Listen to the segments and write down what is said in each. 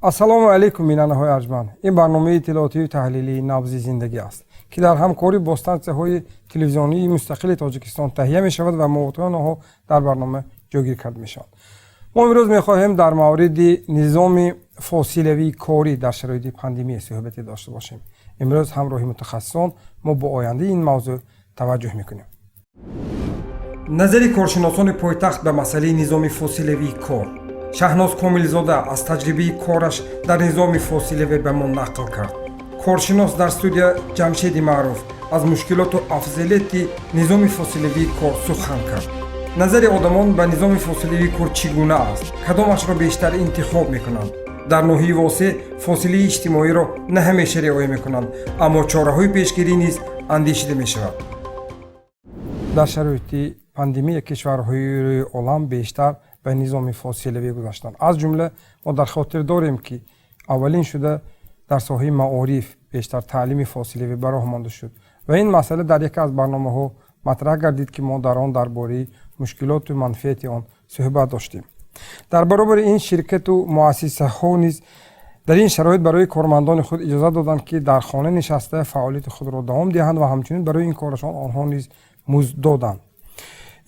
Ассалому алайкум, бинандаҳои арҷманд. Ин барномаи иттилоотию таҳлилии «Набзи зиндагӣ» аст, ки дар ҳамкорӣ бо стансияҳои телевизионии мустақили Тоҷикистон таҳия мешавад ва маводҳои онҳо дар барнома ҷойгир карда мешаванд. Мо имрӯз мехоҳем дар мавриди низоми фосилавии корӣ дар шароити пандемия суҳбате дошта бошем. Имрӯз ҳамроҳи мутахассисон мо бо ояндаи ин мавзӯъ таваҷҷӯҳ мекунем. Назари коршиносони пойтахт ба масъалаи низоми фосилавии кор. Шаҳноз Комилзода аз таҷрибаи кораш дар низоми фосилавӣ ба мо нақл кард. Коршинос дар студия Ҷамшеди Маъруф аз мушкилоту афзалияти низоми фосилавии кор сухан кард. Назари одамон ба низоми фосилавии кор чӣ гуна аст? Кадомашро бештар интихоб мекунанд? Дар ноҳияи Восе фосилаи иҷтимоиро на ҳамеша риоя мекунанд, аммо чораҳои пешгирӣ низ андешида мешавад. Дар шароити пандемия кишварҳои рӯи олам бештар ба низоми фосилавӣ гузаштанд. Аз ҷумла мо дар хотир дорем, ки аввалин шуда дар соҳаи маориф бештар таълими фосилавӣ ба роҳ монда шуд ва ин масъала дар яке аз барномаҳо матраҳ гардид, ки мо дар он дар бораи мушкилоту манфиати он суҳбат доштем. Дар баробари ин, ширкату муассисаҳо низ дар ин шароит барои кормандони худ иҷозат доданд, ки дар хона нишаста фаъолияти худро давом диҳанд ва ҳамчунин барои ин корашон онҳо низ музд доданд.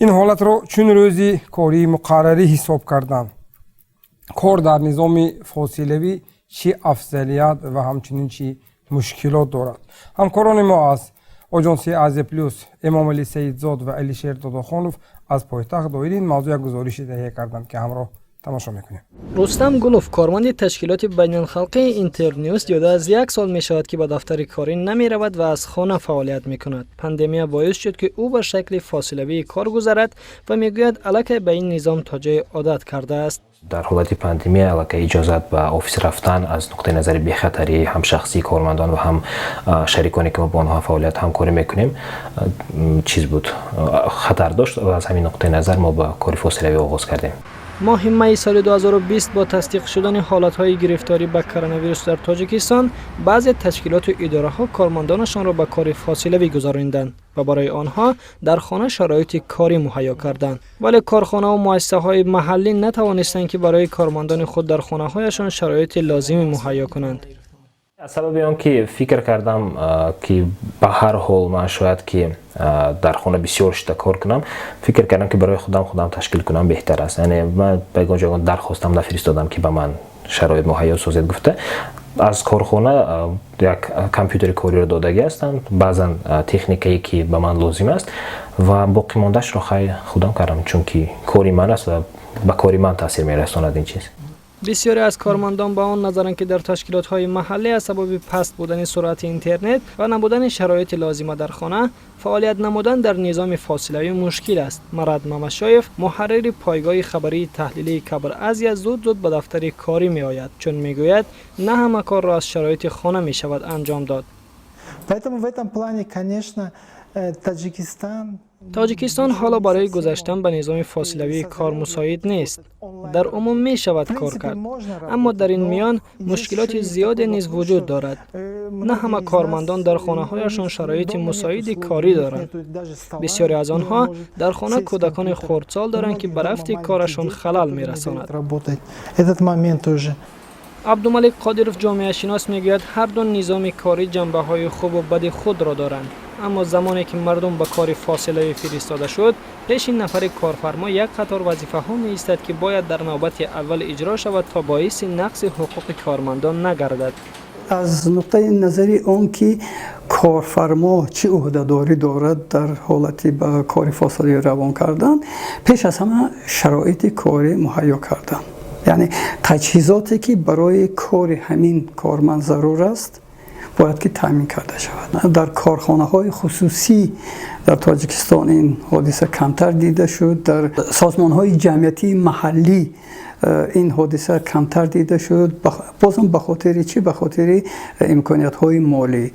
Ин ҳолатро чун рӯзи кории муқаррарӣ ҳисоб карданд. Кор дар низоми фосилавӣ чӣ афзалият ва ҳамчунин чӣ мушкилот дорад? Ҳамкорони мо аз оҷонсии Азия Плюс Эмомалӣ Саидзод ва Алишер Додохонов аз пойтахт доири ин мавзӯъ як гузориши таҳия карданд, ки ҳамроҳ тамошо мекунем. Рустам Гулов, корманди ташкилоти байналхалқии Интернюс, зиёда аз як сол мешавад, ки ба дафтари корӣ намеравад ва аз хона фаъолият мекунад. Пандемия боис шуд, ки ӯ ба шакли фосилавии кор гузарад ва мегӯяд, аллакай ба ин низом то ҷое одат кардааст. Дар ҳолати пандемия аллакай иҷозат ба офис рафтан аз нуқтаи назари бехатарии ҳам шахсии кормандон ва ҳам шариконе, ки мо бо онҳо фаъолият ҳамкорӣ мекунем, чиз буд, хатар дошт ва аз ҳамин нуқтаи назар мо ба кори фосилавӣ оғоз кардем. Моҳи майи соли 2020 бо тасдиқ шудани ҳолатҳои гирифторӣ ба коронавирус дар Тоҷикистон, баъзе ташкилоту идораҳо кормандонашонро ба кори фосилавӣ гузаронданд ва барои онҳо дар хона шароити корӣ муҳайё карданд. Вале корхонаву муассисаҳои маҳаллӣ натавонистанд, ки барои кормандони худ дар хонаҳояшон шароити лозимӣ муҳайё кунанд. Аз сабаби он ки фикр кардам, ки ба ҳар ҳол ман шояд ки дар хона бисёр шида кор кунам, фикр кардам, ки барои худам ташкил кунам беҳтар аст. Яъне ман ба ягон ҷо дархостам нафиристодам, ки ба ман шароит муҳайё созед гуфта. Аз корхона як компютери кориро додагӣ ҳастанд, баъзан техникае, ки ба ман лозим аст, ва боқимондаашро хай худам кардам, чунки кори ман аст ва ба кори ман таъсир мерасонад ин чиз. Бисёре аз кормандон ба он назаранд, ки дар ташкилотҳои маҳаллӣ аз сабаби паст будани суръати интернет ва набудани шароити лозима дар хона фаъолият намудан дар низоми фосилавӣ мушкил аст. Марат Мамашоев, муҳаррири пойгоҳи хабарии таҳлилии Кабр Азия, зуд зуд ба дафтари корӣ меояд, чун мегӯяд, на ҳама корро аз шароити хона мешавад анҷом дод. Поэтому в этом плане, конечно, Таджикистан Тоҷикистон ҳоло барои гузаштан ба низоми фосилавии кор мусоид нест. Дар умум мешавад кор кард, аммо дар ин миён мушкилоти зиёде низ вуҷуд дорад. На ҳама кормандон дар хонаҳояшон шароити мусоиди корӣ доранд. Бисёре аз онҳо дар хона кӯдакони хурдсол доранд, ки ба рафти корашон халал мерасонад. Этот момент тоже. Абдумалик Қодиров, ҷомеашинос, мегӯяд, ҳар ду низоми корӣ ҷанбаҳои хубу бади худро доранд. Аммо замоне ки мардум ба кори фосилавӣ фиристода шуд, пеши нафари корфармо як қатор вазифаҳо меистад, ки бояд дар навбати аввал иҷро шавад, то боиси нақси ҳуқуқи кормандон нагардад. Аз нуқтаи назари он ки корфармо чӣ ӯҳдадорӣ дорад дар ҳолати ба кори фосилавӣ равон кардан, пеш аз ҳама шароити корӣ муҳайё кардан, яъне таҷҳизоте, ки барои кори ҳамин корманд зарур аст, бояд ки таъмин карда шавад. Дар корхонаҳои хусусӣ дар Тоҷикистон ин ҳодиса камтар дида шуд, дар созмонҳои ҷамъиятии маҳаллӣ ин ҳодиса камтар дида шуд. Бозам ба хотири чӣ? Ба хотири имкониятҳои молӣ.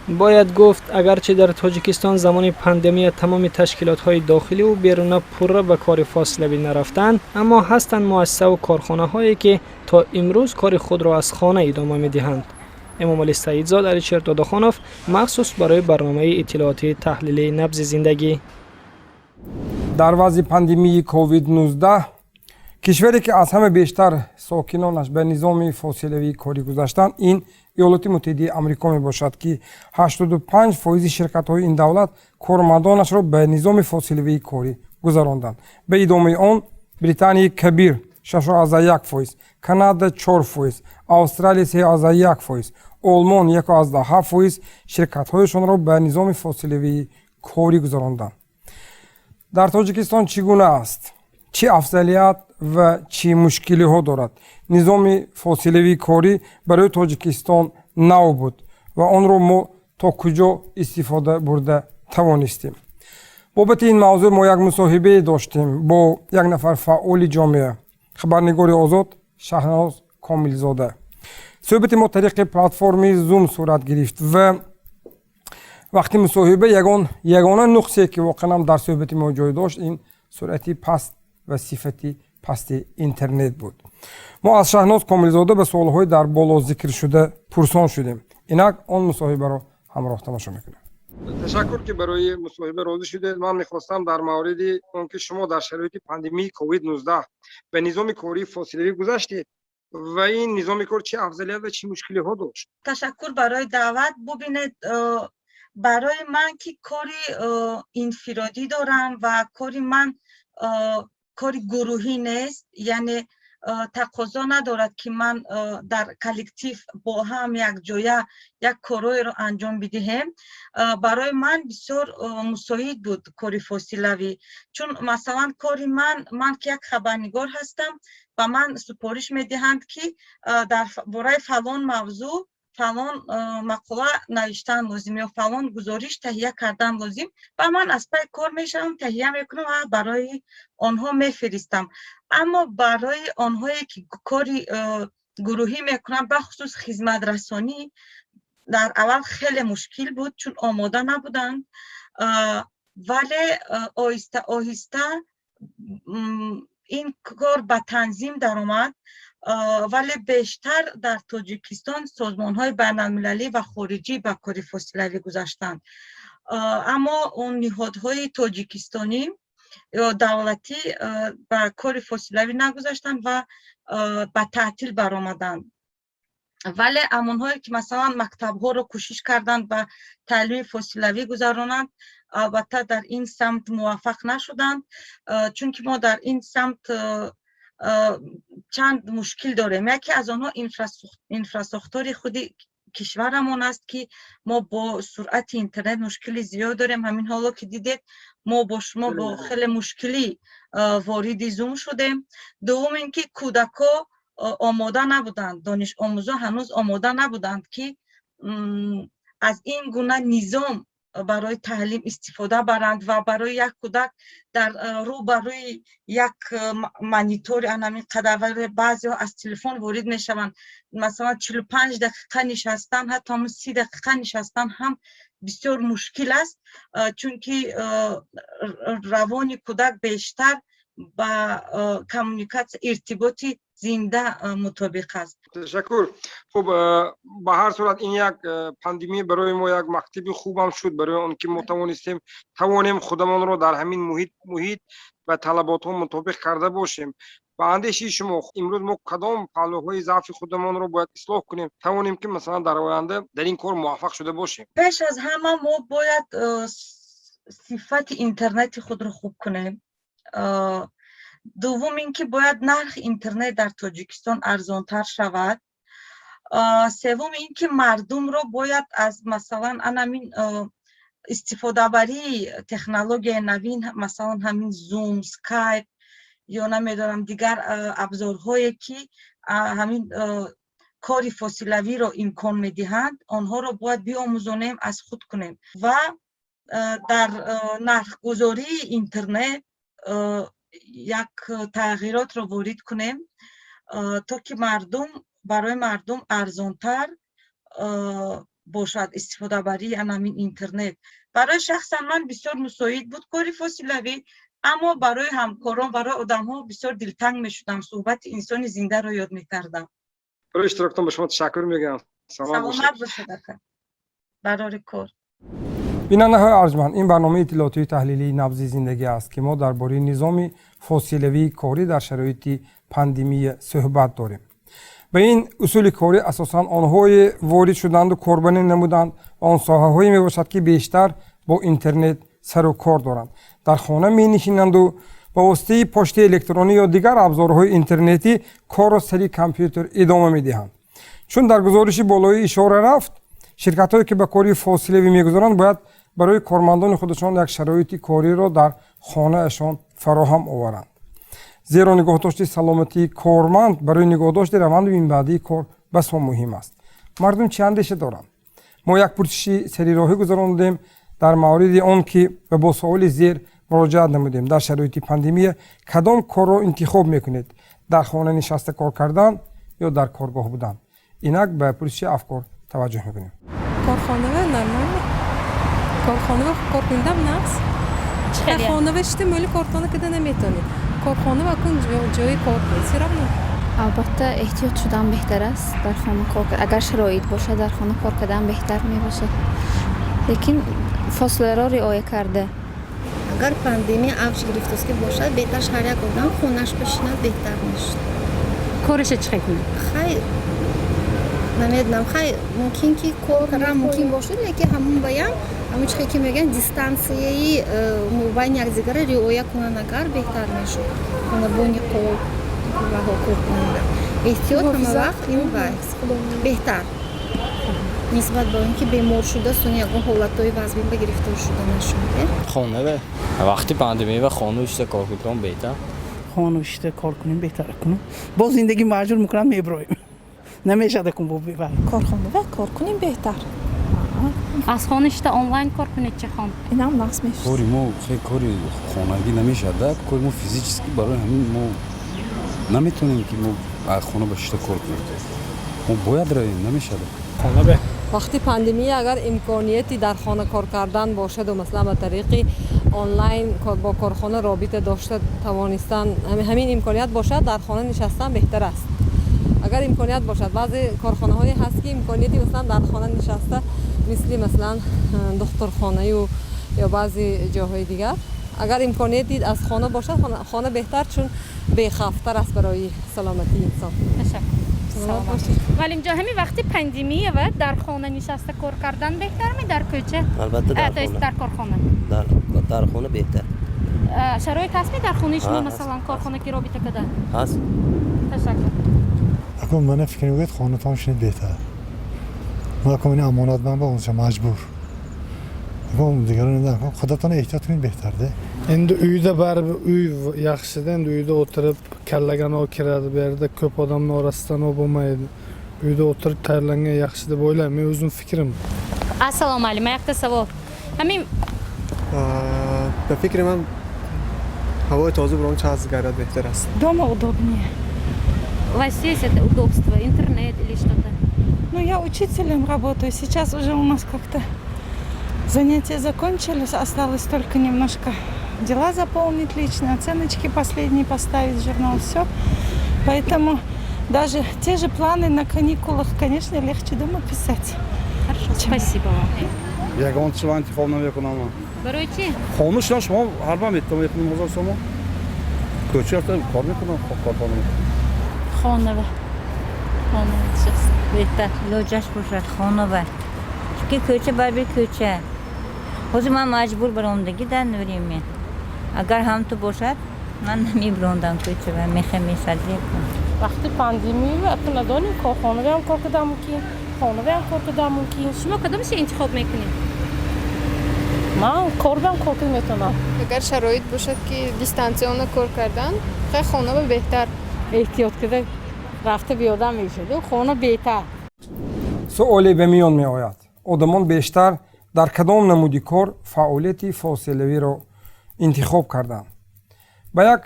Бояд гуфт, агарчи дар Тоҷикистон замони пандемия тамоми ташкилотҳои дохиливу беруна пурра ба кори фосилавӣ нарафтанд, аммо ҳастанд муассисаву корхонаҳое, ки то имрӯз кори худро аз хона идома медиҳанд. Эмомалӣ Саидзод, Алишер Додохонов, махсус барои барномаи иттилоотии таҳлилии «Набзи зиндагӣ». Дар вазъи пандемияи COVID-19 Кишваре, ки аз ҳама бештар сокинонаш ба низоми фосилавии корӣ гузаштанд, ин Иёлоти Муттаҳидаи Амрико мебошад, ки 85 фоизи ширкатҳои ин давлат кормандонашро ба низоми фосилавии корӣ гузаронданд. Ба идомаи он Британияи Кабир 6,1%, Канада 4%, Австралия 3,1%, Олмон 1,7% ширкатҳояшонро ба низоми фосилавии корӣ гузаронданд. Дар Тоҷикистон чӣ гуна аст? Чӣ афзалият ва чӣ мушкилиҳо дорад? Низоми фосилавии корӣ барои Тоҷикистон нав буд ва онро мо то куҷо истифода бурда тавонистем? Бобати ин мавзӯъ мо як мусоҳибае доштем бо як нафар фаъоли ҷомеа, хабарнигори озод Шаҳноз Комилзода. Суҳбати мо тариқи платформи Зум сурат гирифт ва вақти мусоҳиба ягон ягона нуқсе, ки воқеан дар суҳбати мо ҷой дошт, ин суръати паст ва сифати пасти интернет буд. Мо аз Шаҳноз Комилзода ба суолҳои дар боло зикршуда пурсон шудем. Инак он мусоҳибаро ҳамроҳ тамошо мекунем. Ташаккур, ки барои мусоҳиба розӣ шудед. Ман мехостам дар мавриди он ки шумо дар шароити пандемияи ковид-19 ба низоми кории фосилавӣ гузаштед ва ин низоми кор чӣ афзалият ва чӣ мушкилиҳо дошт. Ташаккур барои даъват. Бубинед, барои ман, ки кори инфиродӣ дорам ва кори ман кори гурӯҳӣ нест, яъне тақозо надорад, ки ман дар коллектив бо ҳам якҷоя як корҳоеро анҷом бидиҳем, барои ман бисёр мусоид буд кори фосилавӣ. Чун, масалан, кори ман, ки як хабарнигор ҳастам, ба ман супориш медиҳанд, ки дар бораи фалон мавзӯъ фалон мақола навиштан лозим ё фалон гузориш таҳия кардан лозим, ва ман аз пай кор мешавам, таҳия мекунам ва барои онҳо мефиристам. Аммо барои онҳое, ки кори гурӯҳӣ мекунанд, бахусус хизматрасонӣ, дар аввал хеле мушкил буд, чун омода набуданд. Вале оҳиста оҳиста ин кор ба танзим даромад. Вале бештар дар Тоҷикистон созмонҳои байналмилалӣ ва хориҷӣ ба кори фосилавӣ гузаштанд, аммо он ниҳодҳои тоҷикистонӣ ё давлатӣ ба кори фосилавӣ нагузаштанд ва ба таътил баромаданд. Вале амонҳое, ки, масалан, мактабҳоро кӯшиш карданд ба таълими фосилавӣ гузаронанд, албатта, дар ин самт муваффақ нашуданд, чунки мо дар ин самт чанд мушкил дорем. Яке аз онҳо инфрасохтори худи кишварамон аст, ки мо бо суръати интернет мушкили зиёд дорем. Ҳамин ҳоло, ки дидед, мо бо шумо бо хеле мушкилӣ вориди Зум шудем. Дуввум ин ки кӯдакҳо омода набуданд, донишомӯзон ҳанӯз омода набуданд, ки аз ин гуна низом барои таълим истифода баранд. Ва барои як кӯдак дар рӯ ба рӯи як монитори анамин қадар, баъзеҳо аз телефон ворид мешаванд, масалан, 45 дақиқа нишастан, ҳатто ҳамн 30 дақиқа нишастан ҳам бисёр мушкил аст, чунки равони кӯдак бештар ба коммуникатсия, иртиботи зинда мутобиқ аст. Ташаккур. Хуб, ба ҳар сурат, ин як пандемия барои мо як мактаби хубам шуд, барои он ки мо тавонистем, тавонем худамонро дар ҳамин муҳит ва талаботҳо мутобиқ карда бошем. Ба андешаи шумо, имрӯз мо кадом паҳлӯҳои заъфи худамонро бояд ислоҳ кунем, тавонем, ки, масалан, дар оянда дар ин кор муваффақ шуда бошем? Пеш аз ҳама мо бояд сифати интернети худро хуб кунем. Дуввум ин ки бояд нархи интернет дар Тоҷикистон арзонтар шавад. Севум ин ки мардумро бояд аз, масалан, анамин истифодабарии технологияи навин, масалан, ҳамин Зум, Скайп ё, намедонам, дигар абзорҳое, ки ҳамин кори фосилавиро имкон медиҳанд, онҳоро бояд биомӯзонем, аз худ кунем ва дар нархгузории интернет як тағйиротро ворид кунем, то ки мардум барои мардум арзонтар бошад истифодабарии анамин интернет. Барои шахсан ман бисёр мусоид буд кори фосилавӣ, аммо барои ҳамкорон, барои одамҳо бисёр дилтанг мешудам, суҳбати инсони зиндаро ёд мекардам. Барои иштироктон ба шумо ташаккур мегӯям. Саломат бошед, ака, барори кор. Бинандаҳои арҷманд, ин барномаи иттилоотии таҳлилии «Набзи зиндагӣ» аст, ки мо дар бораи низоми фосилавии корӣ дар шароити Пандемия суҳбат дорем. Ба ин усули корӣ асосан онҳое ворид шуданду корбарӣ намуданд ва он соҳаҳое мебошад, ки бештар бо интернет сару кор доранд, дар хона менишинанду ба воситаи почтаи электронӣ ё дигар абзорҳои интернетӣ корро сари компютер идома медиҳанд. Чун дар гузориши болоӣ ишора рафт, ширкатҳое, ки ба кори фосилавӣ мегузоранд, бояд барои кормандони худашон як шароити кориро дар хонаашон фароҳам оваранд, зеро нигоҳдошти саломатии корманд барои нигоҳдошти раванду минбаъдии кор басо муҳим аст. Мардум чӣ андеша доранд? Мо як пурсиши сарироҳӣ гузарондем дар мавриди он ки ва бо суоли зер муроҷиат намудем: дар шароити пандемия кадом корро интихоб мекунед, дар хона нишаста кор кардан ё дар коргоҳ будан? Инак ба пурсиши афкор таваҷҷӯҳ мекунем. Корхонава нормально, корхонава кор кунидам нағз. Хонава шита мӯли кортона кида наметонед. Корхонава кун ҷои кор всё равно. Албатта, эҳтиёт шудан беҳтар аст. Дар хона кор, агар шароит бошад, дар хона кор кардан беҳтар мебошад, лекин фосиларо риоя карда. Агар пандемия авҷ гирифтааст ки бошад, беҳтарш ҳар як одам хонаш бишинад, беҳтар мешуд. Кореша чӣ хел кунад? Хай, намедонам, хай, мумкин ки кор кардан мумкин бошад, лекин ҳамун баям ҳамун чихе ки мегӯянд, дистанцияи мобайни якдигара риоя кунанд, агар беҳтар мешуд. Хона бо ниқоб ваҳо кор кунанда, эҳтиёт ҳама вақт ин вай беҳтар нисбат ба он ки бемор шуда, сони ягон ҳолатҳои вазмин ба гирифтор шуда нашуд. Хонаве вақти пандемия хона ишта кор кунам беҳтар. Хона ишта кор кунем беҳтар. Кунам боз зиндагӣ маҷбур мекунам, меброем, намешада кун. Корхонава кор кунем беҳтар. Аз хона шита онлайн кор кунед чӣ хон? Инам нағз мешуд. Кори мо хеле кори хонагӣ намешавад, кори мо физически, барои ҳамин мо наметавонем, ки мо аз хона ба шита кор кунем. Мо бояд равем, намешавад. Хона бе. Вақти пандемия агар имконияти дар хона кор кардан бошаду, масалан, ба тариқи онлайн бо корхона робита дошта тавонистан, ҳамин имконият бошад, дар хона нишастан беҳтар аст. Агар имконият бошад, баъзе корхонаҳое ҳаст, ки имконияти, масалан, дар хона нишаста, мисли, масалан, духтурхонаю ё баъзе ҷоҳои дигар, агар имконияти аз хона бошад, хона беҳтар, чун бехавфтар аст барои саломатии инсон. Валимҷон, ҳамин вақти пандемия ва дар хона нишаста кор кардан беҳтарми дар кӯча? Албатта, дар То есть хона. Дар корхона. Дар хона беҳтар. Шароит ҳастми дар хонаи шумо? Ҳа, масалан, корхона ки робита када? Ҳаст. Ташаккур. Акун мана фикр мекунед, хонатон шинед беҳтар. Ма акун амонат ман ба онча маҷбур. Акун дигарон акун худатон эҳтиёт кунед, беҳтар де. Endi uyda baribir uy yaxshida. Endi uyda o'tirib kallaga nov kiradi, bu yerda ko'p odamni orasida nov bo'lmaydi. Uyda o'tirib tayyorlangan yaxshi deb o'ylayman, men o'zim fikrim. Ассалому алайкум, якта савол ҳамин. Ба фикри ман, ҳавои тоза бурон чаз гарад беҳтар аст. Дома удобнее. У вас есть это удобство, интернет или что-то? Ну, я учителем работаю. Сейчас уже у нас как-то занятия закончились. Осталось только немножко дела заполнить личные, оценочки последние поставить в журнал. Все. Поэтому даже те же планы на каникулах, конечно, легче дома писать. Хорошо, спасибо вам. Ягон чизро интихоб намекунам. Барои чӣ? Хона шудан шумо ҳар ба метавонем, ҳазор сомо кӯча рафта кор мекунам, корхона. Хонава, хона беҳтар. Илоҷаш бошад, хонава, чунки кӯча барбир кӯча. Ҳозир ман маҷбур баромдагӣ дар время, агар ҳамту бошад, ман намебирондам кӯча, меха месадзе. Вақти пандемия аку надонем, корхонавиам кор кардан мумкин, хонавиам кор кардан мумкин. Шумо кадомашо интихоб мекунед? Ман корбам кор карда метавонам. Агар шароит бошад, ки дистанционно кор кардан, хай, хонава беҳтар. Эҳтиёт карда рафта биёда мешуд, хона беҳтар. Суоле ба миён меояд: одамон бештар дар кадом намуди кор фаъолияти фосилавиро интихоб карданд? Ба як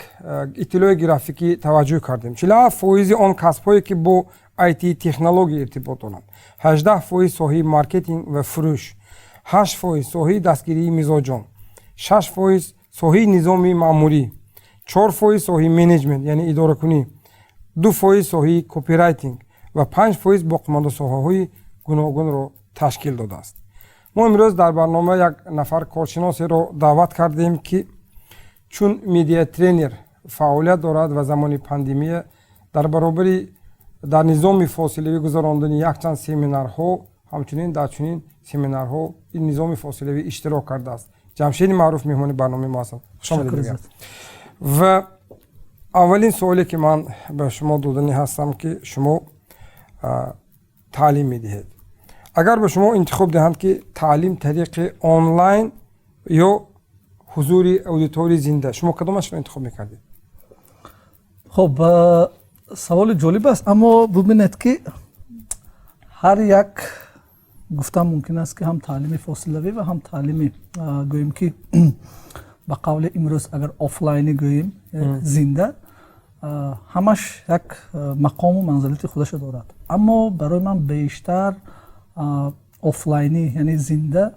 иттилои графикӣ таваҷҷӯҳ кардем: 47 фоизи он касбҳое, ки бо IT технология иртибот доранд, 18 фоиз соҳаи маркетинг ва фурӯш, 8 фоиз соҳаи дастгирии мизоҷон, 6 фоиз соҳаи низоми маъмурӣ, 4 фоиз соҳаи менеҷмент, яъне идоракунӣ, 2 фоиз соҳаи копирайтинг ва 5 фоиз боқимонда соҳаҳои гуногунро ташкил додааст. Мо имрӯз дар барнома як нафар коршиносеро даъват кардем, ки чун медиатренер фаъолият дорад ва замони пандемия Дар баробари дар низоми фосилавӣ гузарондани якчанд семинарҳо, ҳамчунин дар чунин семинарҳо ин низоми фосилавӣ иштирок кардааст. Ҷамшеди Маъруф меҳмони барномаи мо ҳастанд. Хушомадед. Ва аввалин суоле, ки ман ба шумо доданӣ ҳастам, ки шумо таълим медиҳед, агар ба шумо интихоб диҳанд, ки таълим тариқи онлайн ё ҳузури аудитории зинда, шумо кадомашро интихоб мекардед? Хуб, саволи ҷолиб аст, аммо бубинед, ки ҳар як гуфтан мумкин аст, ки ҳам таълими фосилавӣ ва ҳам таълими, гӯем ки, ба қавли имрӯз агар офлайнӣ гӯем, зинда, ҳамаш як мақому манзилати худашо дорад. Аммо барои ман бештар офлайнӣ, яъне зинда,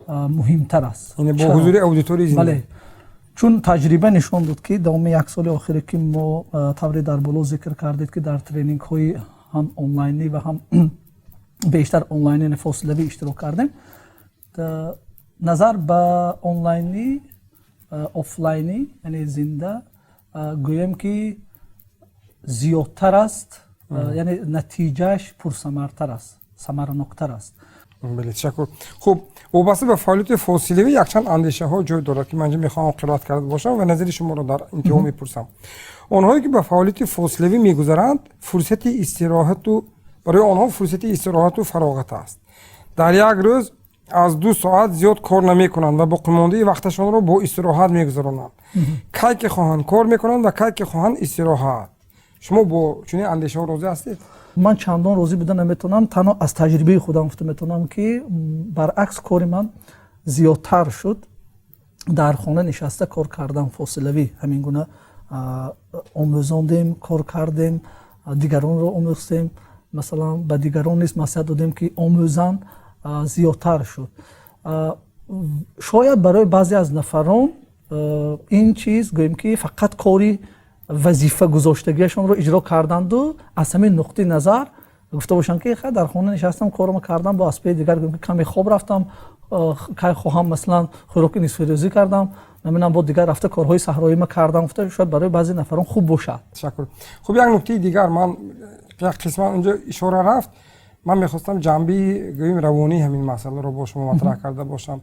муҳимтар аст. Бо ҳузури аудитории зинда. Бале, чун таҷриба нишон дод, ки давоми як соли охире, ки мо, тавре дар боло зикр кардед, ки дар тренингҳои ҳам онлайнӣ ва ҳам бештар онлайн, яъне фосилавӣ, иштирок кардем, назар ба онлайнӣ, офлайнӣ, яъне зинда, гӯем ки зиёдтар аст, яъне натиҷааш пурсамартар аст, самараноктар аст. Бале, ташаккур. Хуб, вобаста ба фаъолияти фосилавӣ якчанд андешаҳо ҷой дорад, ки ман инҷо мехоҳам қироат карда бошам ва назари шуморо дар интиҳо мепурсам. Онҳое ки ба фаъолияти фосилавӣ мегузаранд, фурсати истироҳату барои онҳо фурсати истироҳату фароғат аст. Дар як рӯз аз 2 соат зиёд кор намекунанд ва боқимондаи вақташонро бо истироҳат мегузаронанд. Кай ки хоҳанд, кор мекунанд ва кай ки хоҳанд, истироҳат. Шумо бо чунин андешаҳо розӣ ҳастед? Ман чандон розӣ буда наметавонам. Танҳо аз таҷрибаи худам гуфта метавонам, ки баръакс, кори ман зиёдтар шуд. Дар хона нишаста кор кардан, фосилавӣ, ҳамин гуна омӯзондем, кор кардем, дигаронро омӯхтем, масалан, ба дигарон низ маслиҳат додем, ки омӯзанд, зиёдтар шуд. Шояд барои баъзе аз нафарон ин чиз, гӯем ки, фақат кори вазифа гузоштагиашонро иҷро карданду аз ҳамин нуқтаи назар гуфта бошанд, ки дар хона нишастам, корама кардам, бо аспеи дигар, гӯем ки, каме хоб рафтам, кай хоҳам, масалан, хӯроки нисфирӯзӣ кардам, намедонам, бо дигар рафта корҳои саҳроима кардам, гуфта шояд барои баъзе нафарон хуб бошад. Ташаккур. Хуб, як нуктаи дигар, ман як қисмат унҷо ишора рафт, ман мехостам ҷанбаи, гӯем, равонии ҳамин масъаларо бо шумо матраҳ карда бошам.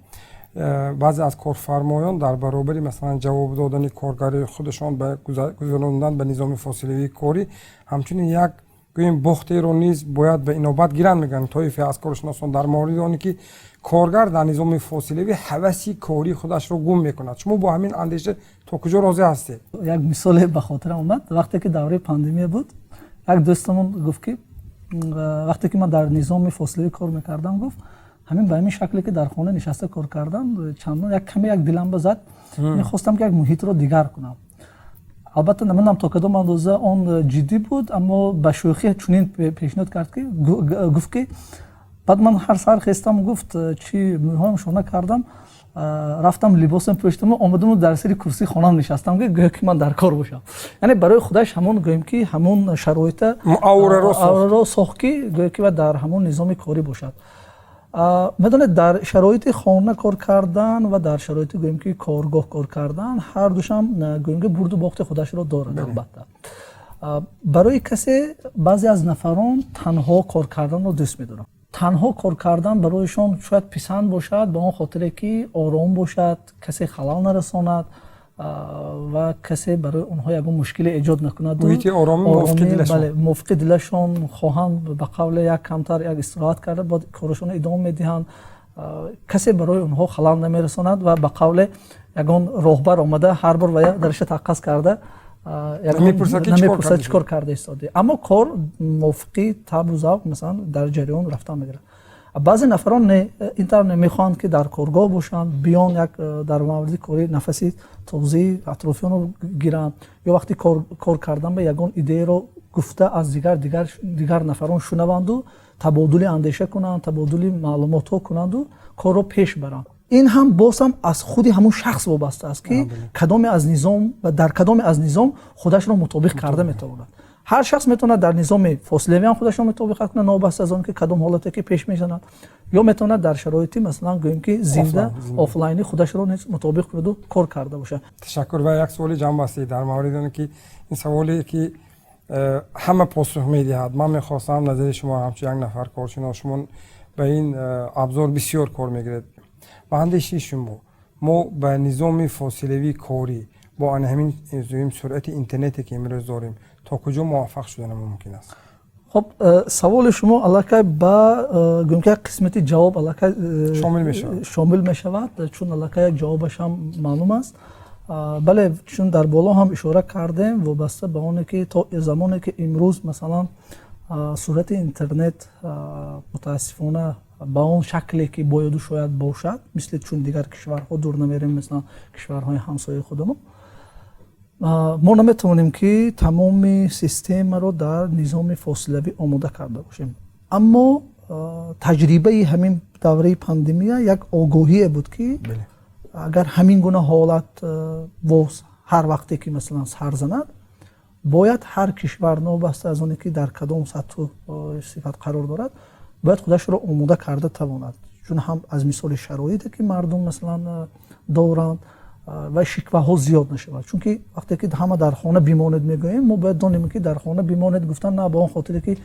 Баъзе аз корфармоён дар баробари, масалан, ҷавоб додани коргари худашон ба гузарондан ба низоми фосилавии корӣ, ҳамчунин як, гӯем, бохтеро низ бояд ба инобат гиранд, мегӯянд тоифе аз коршиносон, дар мавриди оне ки коргар дар низоми фосилавӣ ҳаваси кории худашро гум мекунад. Шумо бо ҳамин андеша то куҷо розӣ ҳастед? Як мисоле ба хотирам омад. Вақте ки давраи пандемия буд, як дӯстамон гуфт, ки вақте ки ман дар низоми фосилавӣ кор мекардам, гуфт, ҳамин ба ҳамин шакле ки дар хона нишаста кор кардам, чандон як каме як дилам ба зад, мехостам, ки як муҳитро дигар кунам. Албатта, намедонам, то кадом андоза он ҷиддӣ буд, аммо ба шӯхӣ чунин пешниҳод кард, ки гуфт, ки баъд ман ҳар саҳар хестам, гуфт, чи мӯйҳоям шона кардам, рафтам, либосам пӯштаму омадаму дар сари курсии хонам нишастам, ки гӯё ки ман дар кор бошам. Яъне барои худаш ҳамон, гӯем ки, ҳамон шароита аураро сохт, ки гӯё ки дар ҳамон низоми корӣ бошад. Медонед, дар шароити хона кор кардан ва дар шароити, гӯем ки, коргоҳ кор кардан, ҳар душам, гӯем ки, бурду бохти худашро дорад. Албатта, барои касе, баъзе аз нафарон танҳо кор карданро дӯст медоранд. Танҳо кор кардан барояшон шояд писанд бошад, ба он хотире ки ором бошад, касе халал нарасонад ва касе барои онҳо ягон мушкиле эҷод накунад. Мувофиқи дилашон хоҳанд, ба қавле, як камтар як истироҳат карда, баъд корашонро идома медиҳанд, касе барои онҳо халал намерасонад ва, ба қавле, ягон роҳбар омада ҳар бор ва дараша таққас карда намепурсад, чӣ кор карда истодӣ. Аммо кор мувофиқи табу завқ, масалан, дар ҷараён рафтан мегирад. Баъзе нафарон не, ин тавр мехоҳанд, ки дар коргоҳ бошанд, биён, як дар мавриди корӣ нафаси тозаи атрофиёнро гиранд ё вақти кор кардан ба ягон идеяро гуфта аз дигар нафарон шунаванду табодули андеша кунанд, табодули маълумотҳо кунанду корро пеш баранд. Ин ҳам боз ҳам аз худи ҳамон шахс вобаста аст, ки кадоме аз низом ва дар кадоме аз низом худашро мутобиқ карда метавонад. Ҳар шахс метавонад дар низоми фосилавӣ ҳам худашро мутобиқат кунад, новобаста аз он ки кадом ҳолате ки пеш мезанад, ё метавонад дар шароити, масалан, гӯем ки, зинда, офлайнӣ худашро низ мутобиқ кунаду кор карда бошад. Ташаккур. Ва як суоли ҷамъбастӣ дар мавриди оне ки ин саволе ки Ҳама посух медиҳад. Ман мехостам назари шумо ҳамчун як нафар коршинос, шумо ба ин абзор бисёр кор мегиред, ба андешаи шумо мо ба низоми фосилавии корӣ бо ана ҳамин суръати интернете, ки имрӯз дорем, то куҷо муваффақ шудана мумкин аст? Хуб, саволи шумо аллакай ба гӯем ки як қисмати ҷавоб аллакай шомил мешавад. Шомил мешавад, чун аллакай як ҷавобаш ҳам маълум аст. Бале, чун дар боло ҳам ишора кардем, вобаста ба оне ки то замоне ки имрӯз, масалан, суръати интернет, мутаассифона, ба он шакле ки бояду шояд бошад, мисли чун дигар кишварҳо, дур намерем, масалан, кишварҳои ҳамсояи худамон, мо наметавонем ки тамоми системаро дар низоми фосилавӣ омода карда бошем. Аммо таҷрибаи ҳамин давраи пандемия як огоҳие буд, ки агар ҳамин гуна ҳолат боз ҳар вақте ки, масалан, сар занад, бояд ҳар кишвар, новобаста аз оне ки дар кадом сатҳу сифат қарор дорад, бояд худашро омода карда тавонад. Чун ҳам аз мисоли шароите ки мардум, масалан, доранд ва шикваҳо зиёд нашавад. Чунки вақте ки ҳама дар хона бимонед мегӯем, мо бояд донем, ки дар хона бимонед гуфтан на ба он хотире ки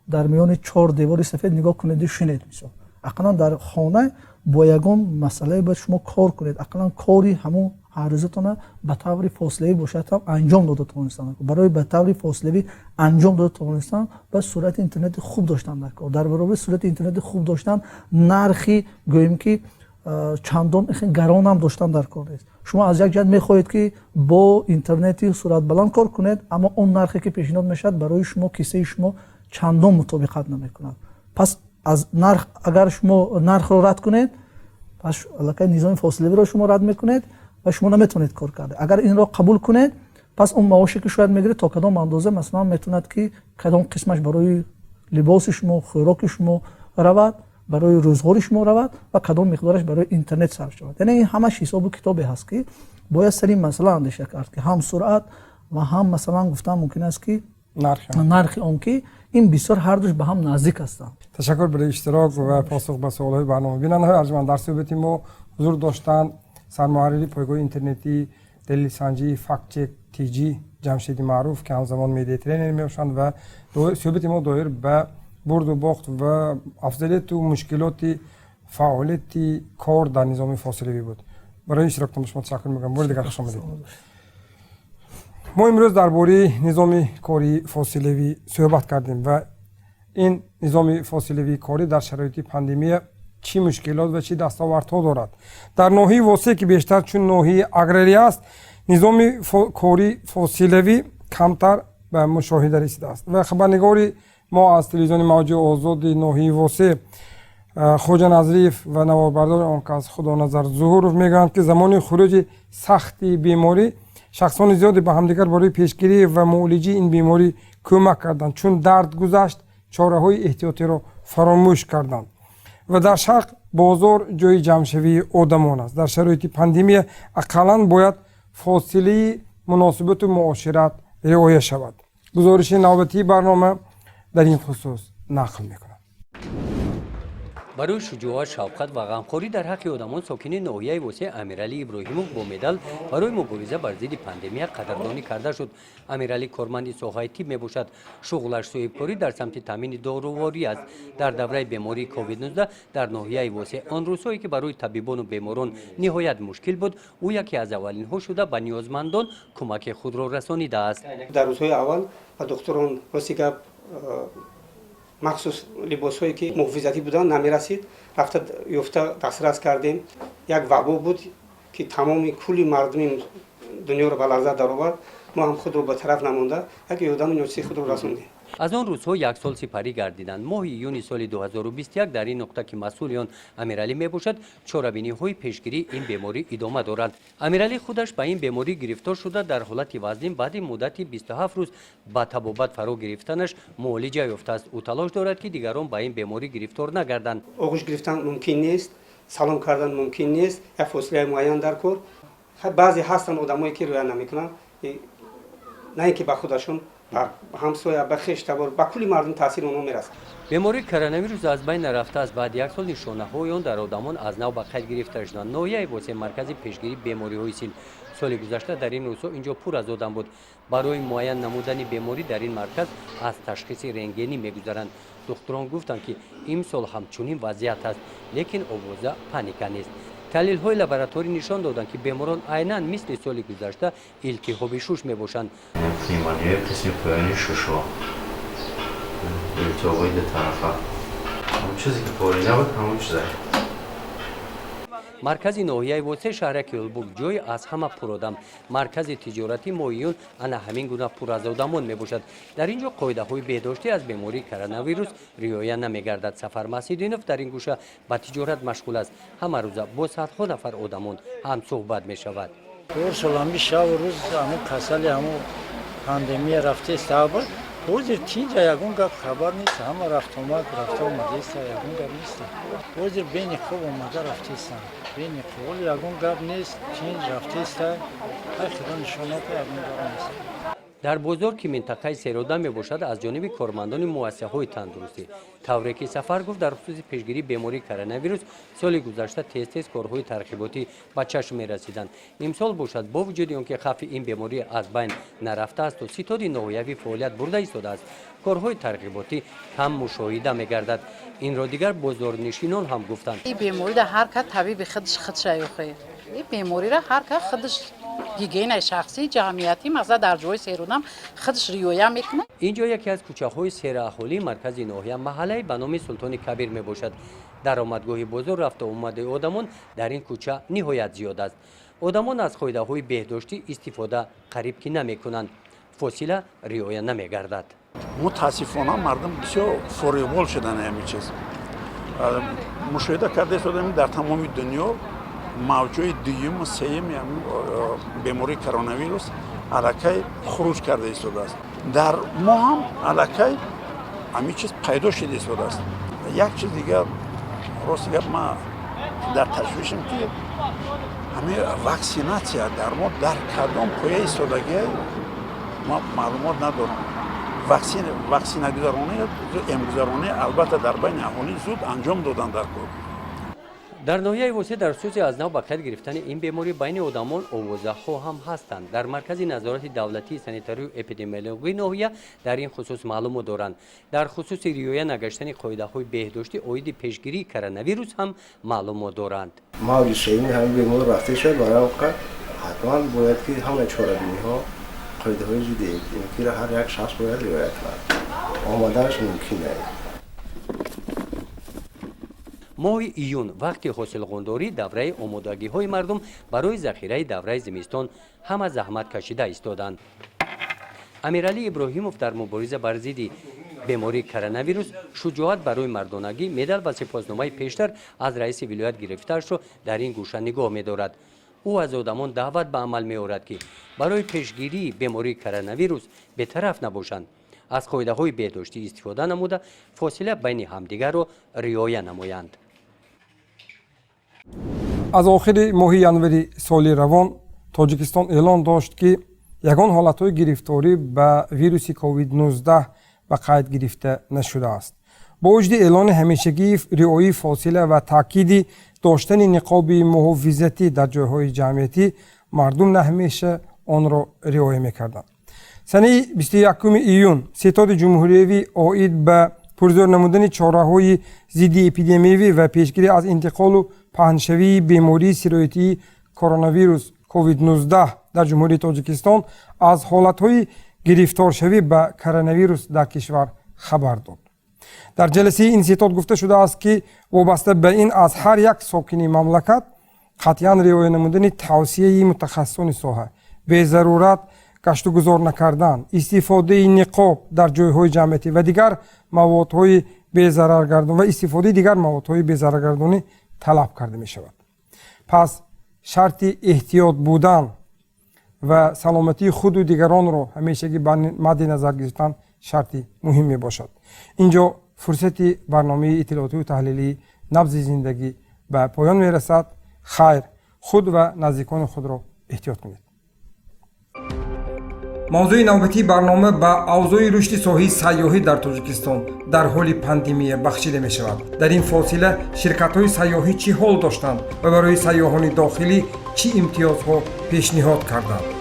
дар миёни чор девори сафед нигоҳ кунеду шинед. Мисол, ақаллан дар хона бо ягон масъалае бояд шумо кор кунед, ақаллан кори ҳамон ҳаррӯзатона ба таври фосилавӣ бошад ҳам анҷом дода тавонистан. Барои ба таври фосилавӣ анҷом дода тавонистан бояд суръати интернети хуб доштан дар кор. Дар баробари суръати интернети хуб доштан, нархи, гӯем ки, чандон гаронам доштан дар кор нест. Шумо аз як ҷиҳат мехоҳед, ки бо интернети суръатбаланд кор кунед, аммо он нархе ки пешниҳод мешавад, барои шумо, кисаи шумо чандон мутобиқат намекунад. Пас аз нарх, агар шумо нархро рад кунед, пас аллакай низоми фосилавиро шумо рад мекунед ва шумо наметавонед кор карда. Агар инро қабул кунед, пас он маоше ки шояд мегиред, то кадом андоза, масалан, метавонад ки кадом қисмаш барои либоси шумо, хӯроки шумо равад, барои рӯзғори шумо равад ва кадом миқдораш барои интернет сарф шавад. Яъне ин ҳамаш ҳисобу китобе ҳаст, ки бояд сари ин масъала андеша кард, ки ҳам суръат ва ҳам, масалан, гуфтан мумкин аст, ки нархи он, ки ин бисёр ҳардуш ба ҳам наздик ҳастанд. Ташаккур барои иштирок ва посух ба суолҳои барнома. Бинандаҳои арҷманд, дар суҳбати мо ҳузур доштанд сармуҳаррири пойгоҳи интернетии далилсанҷии Фактчек TJ Ҷамшеди Маъруф, ки ҳамзамон медиатренер мебошанд, ва суҳбати мо доир ба бурду бохт ва афзалияту мушкилоти фаъолияти кор дар низоми фосилавӣ буд. Барои иштироктон ба шумо ташаккур мекунам. Бори дигар хуш омадед. Мо имрӯз дар бораи низоми кории фосилавӣ суҳбат кардем ва ин низоми фосилавии корӣ дар шароити пандемия чӣ мушкилот ва чӣ дастовардҳо дорад. Дар ноҳияи Восеъ, ки бештар чун ноҳияи аграрӣ аст, низоми кории фосилавӣ камтар ба мушоҳида расидааст. Ва хабарнигори мо аз телевизиони Мавҷи Озоди ноҳияи Восеъ Хоҷа Назриев ва наворбардори он кас Худоназар Зуҳуров мегӯянд, ки замони хуруҷи сахти беморӣ шахсони зиёде ба ҳамдигар барои пешгирӣ ва муолиҷаи ин беморӣ кӯмак карданд. Чун дард гузашт, чораҳои эҳтиётиро фаромӯш карданд. Ва дар шарқ бозор ҷои ҷамъшавии одамон аст. Дар шароити пандемия ақаллан бояд фосилаи муносибату муошират риоя шавад. Гузориши навбатии барнома дар ин хусус нақл мекунад. Барои шуҷоат, шафқат ва ғамхорӣ дар ҳаққи одамон сокини ноҳияи Восеъ Амиралӣ Иброҳимов бо медал барои мубориза бар зидди пандемия қадрдонӣ карда шуд. Амиралӣ корманди соҳаи тиб мебошад. Шуғлаш соҳибкорӣ дар самти таъмини доруворӣ аст. Дар давраи бемории COVID-19 дар ноҳияи Восеъ, он рӯзҳое ки барои табибону беморон ниҳоят мушкил буд, ӯ яке аз аввалинҳо шуда ба ниёзмандон кӯмаки худро расонидааст. Дар рӯзҳои аввал ба духтурон, рости гап, махсус либосҳое ки муҳофизатӣ буданд, намерасид. Рафта ёфта дастрас кардем. Як вабо буд, ки тамоми кулли мардуми дунёро ба ларза даровард. Мо ҳам худро ба тараф намонда, як ёрдами ночизи худро расондем. Аз он рӯзҳо як сол сипарӣ гардиданд. Моҳи июни соли 2021 дар ин нуқта, ки масъули он Амиралӣ мебошад, чорабиниҳои пешгирии ин беморӣ идома дорад. Амиралӣ худаш ба ин беморӣ гирифтор шуда, дар ҳолати вазнин баъди муддати 27 рӯз ба табобат фаро гирифтанаш муолиҷа ёфтааст. Ӯ талош дорад, ки дигарон ба ин беморӣ гирифтор нагарданд. Оғӯш гирифтан мумкин нест, салом кардан мумкин нест, як фосилаи муайян дар кор. Баъзе ҳастанд одамое, ки риоя намекунанд, на ин ки ба худашон, ба ҳамсоя, ба хештабор, ба кулли мардум таъсири онҳо мерасад. Бемории коронавирус аз байн нарафтааст. Баъди як сол нишонаҳои он дар одамон аз нав ба қайд гирифта шуданд. Ноҳияи Восеъ, маркази пешгирии бемориҳои сил. Соли гузашта дар ин рӯзҳо инҷо пур аз одам буд. Барои муайян намудани беморӣ дар ин марказ аз ташхиси рентгенӣ мегузаранд. Духтурон гуфтанд, ки имсол ҳам чунин вазъият аст, лекин овоза паника нест. Таҳлилҳои лабораторӣ нишон доданд, ки беморон айнан мисли соли гузашта илтиҳоби шуш мебошанд. Пневмонияи қисми поёни шушҳо, илтиҳобҳои дутарафа, ҳамон чизе ки порина буд, ҳамон чиза. Маркази ноҳияи Восе, шаҳраки Ҳулбук, ҷойи аз ҳама пуродам, маркази тиҷоратӣ моҳи июн ана ҳамин гуна пур аз одамон мебошад. Дар ин ҷо қоидаҳои беҳдоштӣ аз бемории коронавирус риоя намегардад. Сафар Масидинов дар ин гӯша ба тиҷорат машғул аст. Ҳама рӯза бо садҳо нафар одамон ҳамсӯҳбат мешавад. Порсол ҳами шаву рӯз ҳамун касали, ҳамун пандемия рафтеста буд. Ҳозир тинҷа, ягон гап хабар нест, ҳама рафтомад, рафта омадеста, ягон гап нест. Ҳозир бениқоб омада рафтестанд, бениқоб, ҳоло ягон гап нест, тинҷ рафтеста. Ай, худо нишоната, ягон гап нест. Дар бозор, ки минтақаи серодам мебошад, аз ҷониби кормандони муассисаҳои тандурустӣ, тавре ки Сафар гуфт, дар хусуси пешгирии бемории коронавирус соли гузашта тез-тез корҳои тарғиботӣ ба чашм мерасиданд. Имсол бошад, бо вуҷуди он ки хавфи ин беморӣ аз байн нарафтаасту ситоди ноҳиявӣ фаъолият бурда истодааст, корҳои тарғиботӣ кам мушоҳида мегардад. Инро дигар бозорнишинон ҳам гуфтанд. Ин беморида ҳар кас табиби худаш худша ёхе. Ин бемориро ҳар кас худаш гигиенаи шахсӣ, ҷамъиятӣ, масалан, дар ҷои серодам худаш риоя мекунад. Ин ҷо яке аз кӯчаҳои сераҳолии маркази ноҳия, маҳаллаи ба номи Султони Кабир мебошад. Даромадгоҳи бозор, рафту омади одамон дар ин кӯча ниҳоят зиёд аст. Одамон аз қоидаҳои беҳдоштӣ истифода қариб ки намекунанд, фосила риоя намегардад. Мутаассифона, мардум бисёр форибол шуданд. Ҳамин чиз мушоҳида карда истодаем дар тамоми дунё. Мавҷои дуюму сеюми бемории коронавирус аллакай хуруҷ карда истодааст. Дар мо ҳам аллакай ҳамин чиз пайдо шуда истодааст. Як чиз дигар, рости гап, ман дар ташвишам, ки ҳамин ваксинатсия дар мо дар кадом поя истодагия, ман маълумот надорам. Ваксинагузаронӣ, эмгузаронӣ, албатта, дар байни аҳолӣ зуд анҷом додан дар кор. Дар ноҳияи Восе дар хусуси аз нав ба қайд гирифтани ин беморӣ байни одамон овозаҳо ҳам ҳастанд. Дар маркази назорати давлатии санитарию эпидемиологии ноҳия дар ин хусус маълумот доранд. Дар хусуси риоя нагаштани қоидаҳои беҳдоштӣ оиди пешгирии коронавирус ҳам маълумот доранд. Мавҷи сеюми ҳамин бемор рафта шуд. Барои он ҳатман бояд ки ҳамаи чорабиниҳо, қоидаҳои зидди эпидемикиро ҳар як шахс бояд риоя кунад. Омаданаш мумкин нест. Моҳи июн вақти ҳосилғондорӣ, давраи омодагиҳои мардум барои захираи давраи зимистон, ҳама заҳмат кашида истоданд. Амиралӣ Иброҳимов дар мубориза бар зидди бемории коронавирус, шуҷоат барои мардонагӣ медал ва сипосномаи пештар аз раиси вилоят гирифтаашро дар ин гӯша нигоҳ медорад. Ӯ аз одамон даъват ба амал меорад, ки барои пешгирии бемории коронавирус бетараф набошанд, аз қоидаҳои беҳдоштӣ истифода намуда, фосила байни ҳамдигарро риоя намоянд. Аз охири моҳи январи соли равон Тоҷикистон эълон дошт, ки ягон ҳолатҳои гирифторӣ ба вируси COVID-19 ба қайд гирифта нашудааст. Бо вуҷуди эълони ҳамешагии риояи фосила ва таъкиди доштани ниқоби муҳофизатӣ дар ҷойҳои ҷамъиятӣ, мардум на ҳамеша онро риоя мекарданд. Санаи 21 июн Ситоди ҷумҳуриявӣ оид ба пурзӯр намудани чораҳои зидди эпидемиявӣ ва пешгирӣ аз интиқолу паҳншавии бемории сироятии коронавирус COVID-19 дар Ҷумҳурии Тоҷикистон аз ҳолатҳои гирифторшавӣ ба коронавирус дар кишвар хабар дод. Дар ҷаласаи ин ситод гуфта шудааст, ки вобаста ба ин аз ҳар як сокини мамлакат қатъиян риоя намудани тавсияи мутахассисони соҳа, безарурат гаштугузор накардан, истифодаи ниқоб дар ҷойҳои ҷамъиятӣ ва дигар маводҳои безараргардон ва истифодаи дигар маводҳои безараргардонӣ талаб карда мешавад. Пас шарти эҳтиёт будан ва саломатии худу дигаронро ҳамешагӣ ба мадди назар гирифтан шарти муҳим мебошад. Инҷо фурсати барномаи иттилоотию таҳлилии «Набзи зиндагӣ» ба поён мерасад. Хайр, худ ва наздикони худро эҳтиёт кунед. Мавзӯи навбатии барнома ба авзои рушди соҳаи сайёҳӣ дар Тоҷикистон дар ҳоли пандемия бахшида мешавад. Дар ин фосила ширкатҳои сайёҳӣ чӣ ҳол доштанд ва барои сайёҳони дохилӣ чӣ имтиёзҳо пешниҳод карданд?